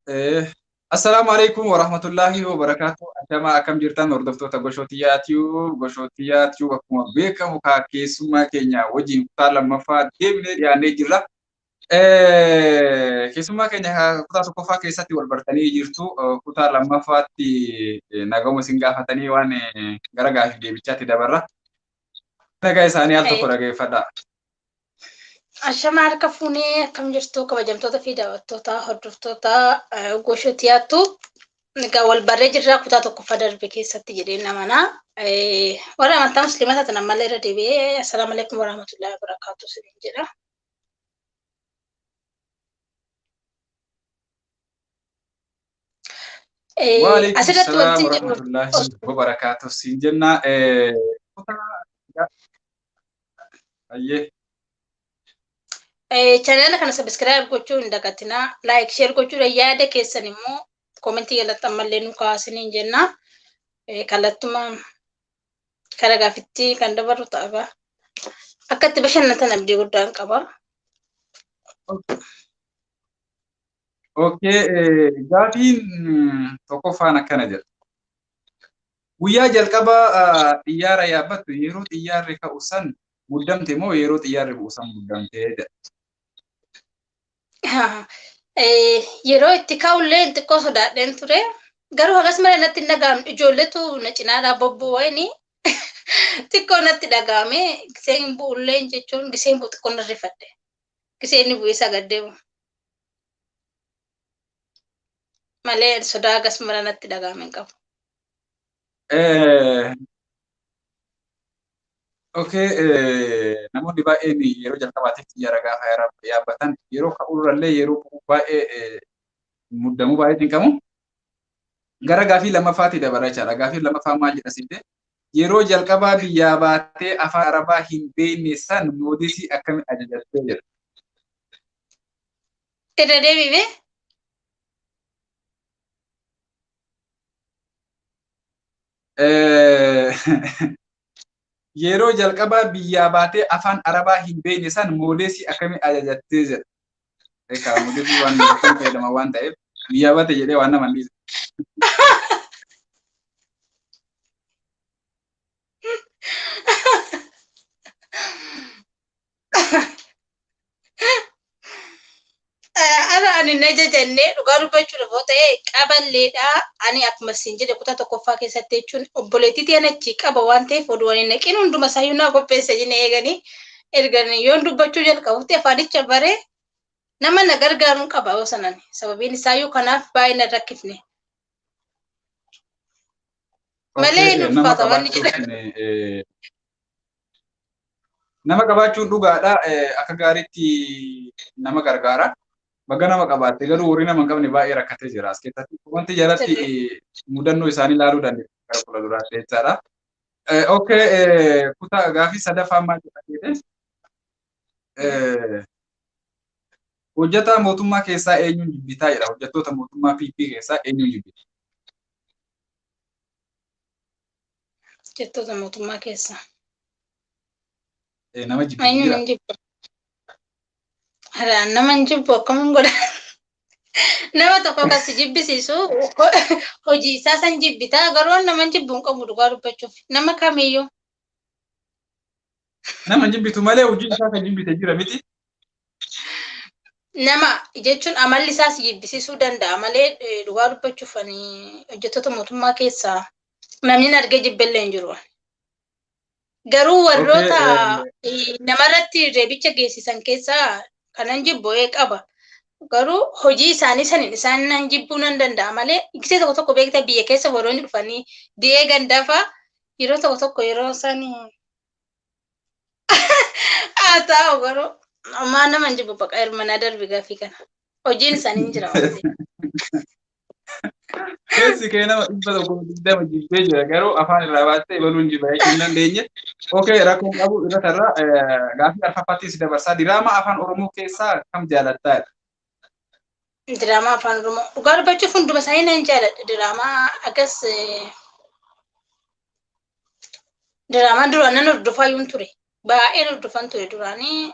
Assalaamu alaikum warahmatullahi wabarakatuh. Ashamaa, akkam jirtan hordoftoota Goshootii Tube? Goshootii Tube akkuma beekamu keessummaa keenya wajjin kutaa lammaffaa deebinee dhiyaannee jirra. Keessummaa keenya kutaa tokkoffaa keessatti wal bartanii jirtu. Kutaa lammaffaatti nagama isin gaafatanii waan gara gaafii deebichaatti dabarra. Nagaa isaanii al tokko dhageeffadha. Ashamaa, harka fuunee, akkam jirtu kabajamtoota fi daawwattoota hordoftoota Goshootii Tube? Egaa wal barree jirra kutaa tokkoffaa darbe keessatti jedhee namanaa. Warra amantaa musliimaa taatan ammallee irra deebi'ee assalaamu alaikum warahmatullahi wabarakaatuh isiniin jedha. Waalaikum Asirratti salaam wanti jedhu warahmatullahi wabarakaatuh siin jenna. Ayyee. Chaanala kana subscribe gochuu hin dagatinaa. Like, share gochuudha, yaada keessan immoo koomentii jalatti ammallee nu kaasiniin jenna. Kallattuma kara gaafitti kan dabarru ta'a. Akka itti bashannantan abdii guddaan qaba. Okay, gaafiin tokkoffaan akkana jedha. Guyyaa jalqaba xiyyaara yaabbattu yeroo xiyyaarri ka'u san muddamte moo yeroo xiyyaarri bu'u san muddamte jedha. Yeroo itti ka'ullee xiqqoo sodaadheen ture. Garuu hagas malee natti hin dhaga'amne, ijoolleetu na cinaadhaa bobbu'anii xiqqoo natti dhaga'ame. Giseen bu'ullee jechuun giseen bu'u xiqqoo na rifadhe. Giseen inni bu'ee isaa gad deemu. Malee sodaa hagas mara natti dhaga'ame hin qabu. Okay, namoonni baay'een yeroo jalqabaatiif xiyyaara gaafa yaabbatan yeroo ka'urrallee yeroo bu'u baay'ee muddamuu baay'ee cinqamu. Gara gaafii lammaffaatti dabala jechaadha. Gaafii lammaffaa maal jedha siite? Yeroo jalqabaa biyyaa baatee afaan Arabaa hin beekne san moodisii akkamiin ajajattee jedha. Irra deebi'ee. Yeroo jalqabaa biyyaa baatee afaan Arabaa hin beekne san moodesii akkamiin ajajattee jedha. Egaa moodesii waan fayyadama waan ta'eef biyyaa baate jedhee waan nama hin dhiisu. Ara ani na jajannee, dhugaa dubbachuudhaaf yoo ta'e qaballeedha. Ani akkuma isin jedhe kutaa tokkoffaa keessatti jechuun obboleettii ta'an achi qaba waan ta'eef oduu ani naqin hunduma isaayyuu naa qopheessa jennee eeganii ergan yoon dubbachuu jalqabutti afaanicha baree nama na gargaaruun qaba yoo sanan, sababiin isaayyuu kanaaf baay'ee na rakkifne. Malee Nama ulfaata waan ni jedha. Nama qabaachuun dhugaadha, akka gaariitti nama gargaara. Baga nama qabaatte, garuu warri nama hin qabne baay'ee rakkatee jira as keessatti. Wanti jalatti mudannoo isaanii ilaaluu dandeenya gara fuula duraatti jechaadha. Okay, kutaa gaafii sadaffaa maal jedha jedhee? Hojjetaa mootummaa keessaa eenyuun jibbitaa jedha. Hojjettoota mootummaa PP keessaa eenyuun jibbita? Hojjettoota mootummaa keessaa. Nama jibbitu Eenyuun jira. hin jibbu? Nama hin jibbu, akkamiin godha? Nama tokko kan si jibbisiisu hojii isaa san jibbitaa, garuu nama hin jibbu hin qabu dhugaa dubbachuuf, nama kamiyyuu. Nama hin jibbitu malee hojii isaa kan jibbite jira miti. Nama jechuun amalli isaa si jibbisiisuu danda'a malee dhugaa dubbachuuf ani hojjettoota mootummaa keessaa namni hin argee jibbellee hin jiru. Garuu warroota namarratti reebicha geessisan keessaa kanan jibbu qaba. Garuu hojii isaanii saniin isaan nan jibbuu nan danda'a malee gisee tokko tokko beektaa biyya keessa warroonni dhufanii di'ee gandaafaa yeroo tokko tokko yeroo isaan haa ta'u, garuu ammaa nama hin jibbu, baqa hirmanaa darbi gaafii kana. Hojiin isaanii hin jira waan ta'eef. Keessi kee nama 120 jibbee jira, garuu afaan irraa baattee ibaluun jibba jechuu hin dandeenye. Okay, rakkoon qabu irra tarraa gaafii arfaffaatti si dabarsaa. Diraamaa afaan Oromoo keessaa kam jaalattaa? Diraamaa afaan Oromoo dhugaa dubbachuuf hunduma isaanii nan jaaladha. Diraamaa akkas diraamaa duraan nan hordofaa yoon ture. Baay'een hordofan ture duraanii.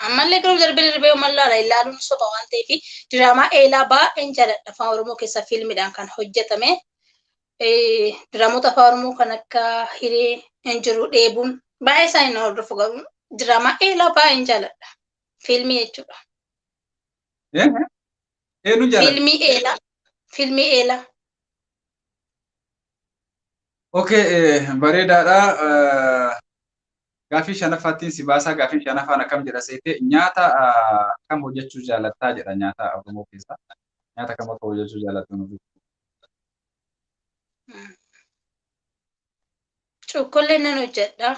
Ammallee garuu darbee darbee uuman laala ilaaluun soba waan ta'eef diraamaa eelaa baay'een jaalladha. Afaan Oromoo keessaa fiilmiidhaan kan hojjetame. Diraamoota afaan Oromoo kan akka Hiree hin jiru dheebuun baay'ee isaanii na hordofu garuu diraamaa eelaa baay'een jaalladha. Fiilmii jechuudha. Eenyu jaalladha? Fiilmii eelaa. Fiilmii eelaa. Okay, bareedaadha. Gaaffii shanaffaattiin si baasaa. Gaaffii shanaffaan akkam jedha seete nyaata kam hojjechuu jaalattaa jedha nyaata Oromoo keessaa. Nyaata kam akka hojjechuu jaalattu nuuf. Cuqqollee nan hojjedha.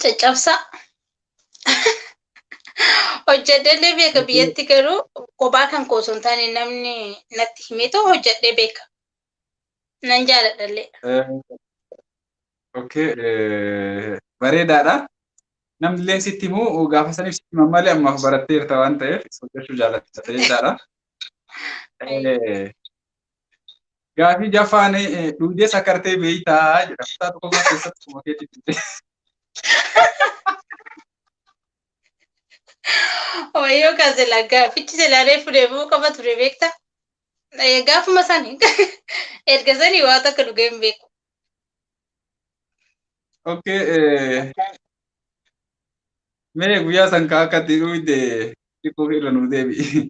Caccabsaa. Hojjedhellee beeka biyyatti garuu kophaa kan koo osoo hin taane namni natti himeetoo hojjedhee beeka. Nan jaaladhallee. Okay, bareedaadha. Namni illee sitti himu gaafa saniif sitti himan malee ammaaf baratteerta waan ta'eef hojjechuu jaalatta jechaadha. Gaafii jaffaan dhugdee sakartee beeytaa jedha. Kutaa tokkoffaa keessatti kuma keetti. Wayyoo kaasela gaafichi silaa reefu deebi'uu qaba ture beektaa? Gaafuma sani erga sanii waa takka dhugee hin beeku. Okay, mee guyyaa san kaa akka itti dhugde xiqqoo irra nuu deebi'i.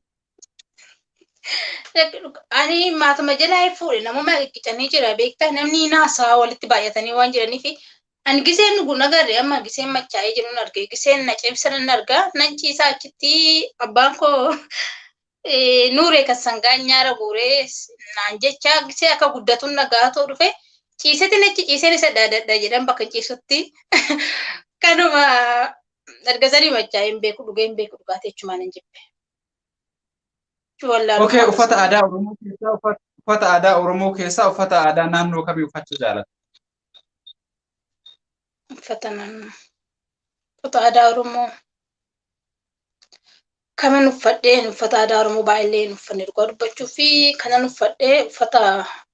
Ani maatuma jalaa fuudhe namuma qicanii jira beektaa namni naasaa walitti baay'atanii waan jiraniif ani giseen dhugu nagarre amma giseen machaa'ee jiru nan arge giseen na cimsa nan arga nan ciisaa achitti abbaan koo nuuree kan sangaa nyaara guuree naan jecha gisee akka guddatuun nagaa ta'u dhufe ciisetti nachi ciiseen isa dhaadadha jedhan bakka ciisutti kanuma erga sanii machaa'ee hin beeku dhugee hin beeku dhugaatii jechumaan hin jibbe. Okay, uffata aadaa Oromoo keessaa uffata aadaa Oromoo keessaa uffata aadaa naannoo kamii uffachuu jaalatta? Uffata naannoo uffata aadaa Oromoo kaman uffadhee uffata aadaa Oromoo baay'ee hin uffanne dhugaa dubbachuu fi kanan uffadhee uffata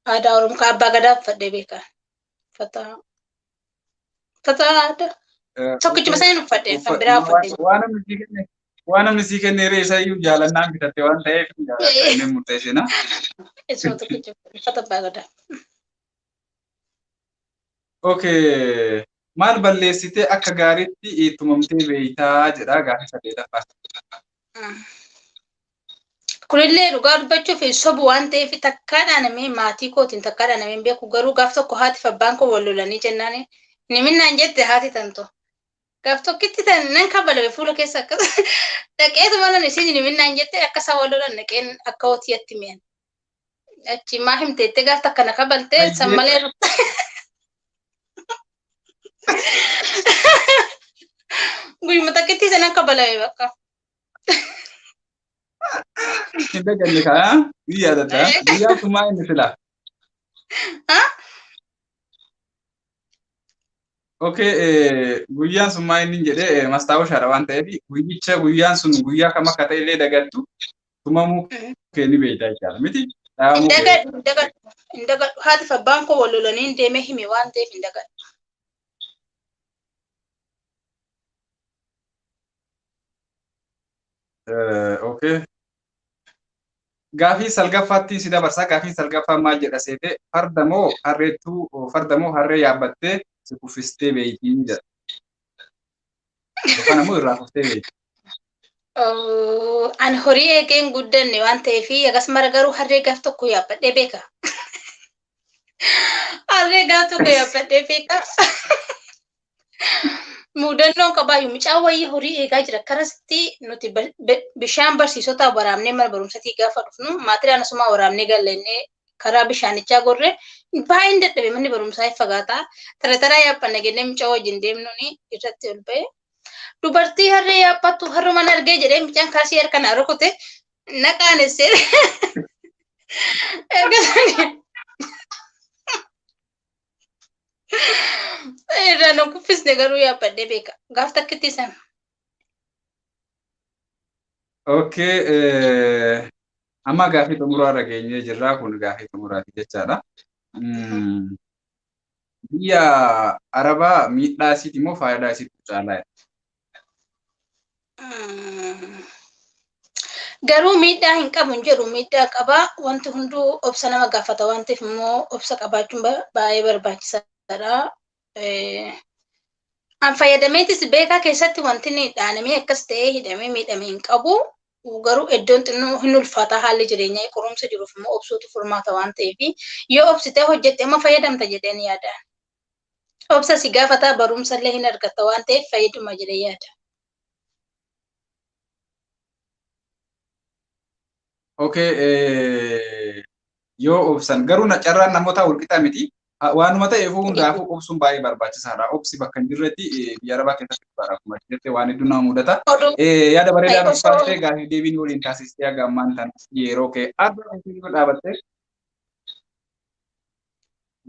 aadaa Oromoo kan abbaa gadaa uffadhee beekan uffata uffata aadaa tokkichuma sana uffadhee kan biraa uffadhee. Waan namni sii kenne waan namni sii kenne hiree isaa iyyuu jaalannaan bitatte waan ta'eef inni murteessina. Isuma tokkicha uffata abbaa gadaa. Okay. Maal balleessitee akka gaariitti tumamtee beeytaa jedha gaaffii saddeetaffaa. Kunillee dhugaa dubbachuuf sobu waan ta'eef takkaa dhaanamee maatii kootiin takkaa dhaanamee hin beeku garuu gaaf tokko haati fi abbaan koo wal lolanii jennaan ni minnaan jette haati tanto. Gaaf tokkitti tan nan kabalame fuula keessa akkas dhaqeetuma nan isin ni minnaan jette akka isaan wal lolan dhaqeen akka hootiyatti mi'an. Achi maa himteettee gaaf takka na kabaltee san malee Guyyuma takkitti sanan kabalame bakka. Hin daganne kaa ni yaadatta guyyaa tumaa inni fila. Okay, guyyaan sun maa inni jedhee mastaawoshaadha waan ta'eef guyyicha guyyaan sun guyyaa kam akka ta'e illee dagattu tumamuu kee ni beekta jechaadha miti. Hin dagadhu hin dagadhu hin dagadhu haati fi abbaan koo wal lolanii hin deemee hime waan ta'eef hin dagadhu. Okay. Gaafii salgaffaatti si dabarsa. Gaafii salgaffaa maal jedha seete farda moo harreettuu farda moo harree yaabbattee si kuffistee beeytiin jedha. Yookaan ammoo irraa kuftee beeyti. Ani horii eegeen guddanne waan ta'eef akkasuma garuu harree gaaf tokko yaabbadhee beeka. Harree gaaf tokko yaabbadhee beeka. Mudannoon qabaayyuu mucaan wayii horii eegaa jira. Karasti nuti bishaan barsiisota waraabnee mana barumsatii gaafa dhufnu maatiidhaan asuma waraabnee gallannee karaa bishaanichaa gorree baay'een dadhabe manni barumsaa hin fagaataa. Tara taraa yaabbanna jennee mucaa wajjin deemnuuni irratti ol ba'e. Dubartii harree yaabbattu harruma argee jedhee mucaan kaasii harka na rukute na qaanessee. Erga sanii irraa na kuffisne garuu yaabbadhee beeka. Gaaf takkitti sana. Okay, amma gaafii xumuraa irra geenyee jirra. Kun gaafii xumuraati jechaadha. Biyya Arabaa miidhaa isiiti moo faayidaa isiitu caalaa? Garuu miidhaa hin qabu hin jedhu, miidhaa qaba. Wanti hunduu obsa nama gaafata waan ta'eef immoo obsa qabaachuun baay'ee barbaachisaadha. An fayyadameetis beekaa keessatti wanti inni dhaanamee akkas ta'ee hidhamee miidhame hin qabu. Garuu iddoon xinnoo hin ulfaata haalli jireenyaa qorumsa jiruuf immoo obsuutu furmaata waan ta'eef yoo obsitee hojjette amma fayyadamta jedheen yaada. Obsa si gaafata, barumsa illee hin argatta waan ta'eef fayyaduma jedhee yaada. Okay, yoo obsan garuu carraan namoota walqixa miti. Waanuma ta'eef hundaafuu obsuun baay'ee barbaachisaadha. Obsi bakka hin jirretti biyya Arabaa keessatti akkuma jirte waan hedduu nama mudata. Yaada bareedaa nuuf kaastee gaafii deebiin waliin taasistee haga ammaan tana yeroo kee adda dhaabattee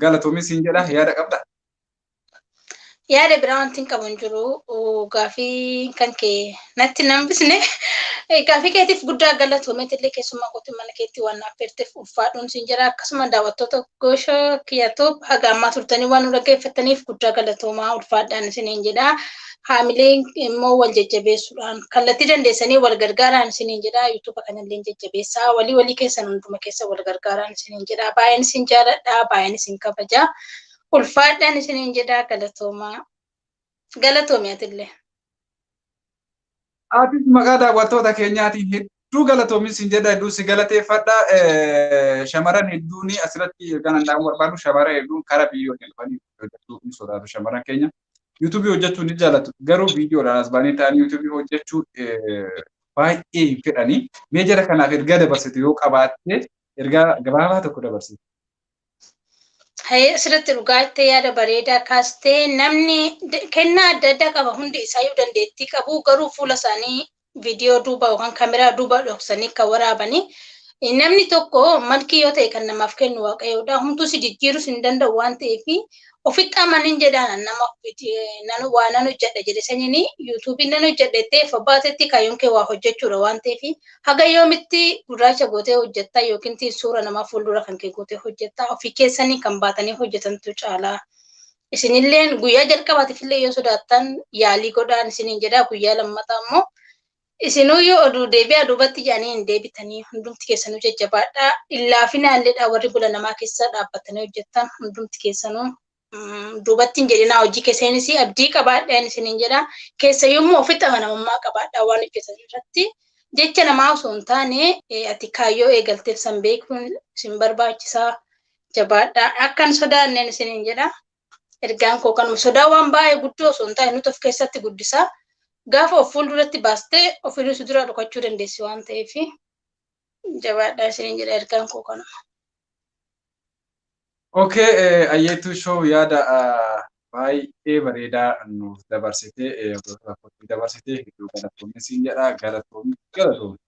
galatoomis hin jedha. Yaada qabda? Yaada biraa wanti hin qabu hin jiru. Gaafii kan kee natti nambisne. Gaafii keetiif guddaa galatoomeet illee keessumaa kootti mana keetti waan naaf feerteef ulfaadhuun siin jira. Akkasuma daawwattoota Goosha Kiyyatoo haga ammaa turtanii waan nu dhaggeeffataniif guddaa galatoomaa, ulfaadhaan isiniin jedha. Haamileen immoo wal jajjabeessuudhaan kallattii dandeessanii wal gargaaraan isiniin jedha. Yuutuuba kanallee jajjabeessaa, walii walii keessan hunduma keessa wal gargaaraan isiniin jedha. Baay'een isin jaaladha, baay'een isin kabaja. Ulfaadhaan isiniin jedha, galatoomaa. Galatoomi atillee. Atis maqaa daawwattoota keenyaatiin hedduu galatoomi sin jedha, hedduu si galateeffadha. Shamarran hedduun asirratti ergaan handhaamuu barbaadu, shamarran hedduun karaa viidiyoo dhufanii hojjechuu ni sodaatu shamarran keenya. Yuutuubii hojjechuu ni jaallatu, garuu viidiyoodhaan as baanii ta'anii yuutuubii hojjechuu baay'ee hin fedhanii. Mee jara kanaaf ergaa dabarsitu yoo qabaatte ergaa gabaabaa tokko dabarsite. Asirratti dhugaatti yaada bareedaa kaastee, namni kennaa adda addaa qaba, hundi isaayyuu dandeettii qabu, garuu fuula isaanii viidiyoo duuba yookaan kaameraa duuba dhoksanii kan waraabanii. Namni tokko malkii yoo ta'e kan namaaf kennu Waaqayyoodha. Humtuu si jijjiirus hin danda'u waan ta'eef ofitti amanin jedhaan, nama waa nan hojjedha jedhe saniin yuutuubii nan hojjedha jettee fobaatetti kaayyoon kee waa hojjechuudha waan ta'eef haga yoomitti gurraacha gootee hojjettaa yookiin suura namaa fuuldura kan kee gootee hojjettaa? Ofii keessanii kan baatanii hojjetantu caalaa. Isinilleen guyyaa jalqabaatiif illee yoo sodaattan yaalii godhaan isiniin jedha. Guyyaa lammataa immoo isinuu yoo oduu deebi'aa duubatti jedhanii hin deebitanii. Hundumti keessanuu jajjabaadhaa. Illaafinaalleedha, warri gola namaa keessa dhaabbatanii hojjettan hundumti keessanuu duubatti hin jedhinaa, hojii keessanis abdii qabaadhaan isiniin jedha. Keessayyuu immoo ofitti amanamummaa qabaadhaa waan hojjetan irratti. Jecha namaa osoo hin taane ati kaayyoo eegalteef san beekuun isin barbaachisaa, jabaadhaa. Akka hin sodaanneen isiniin jedha. Ergaan koo kanuma. Sodaa waan baay'ee guddoo osoo hin taane nuti of keessatti guddisaa. Gaafa of fuulduratti baastee ofiinuu si dura dhokachuu dandeessi waan ta'eef jabaadhaa isiniin jedha, ergaan koo kanuma. Okay, Ayyeetuu Show yaada baay'ee bareedaa nuuf dabarsitee, dabarsitee hedduu galatoomi siin jedha, galatoomi, galatoomi.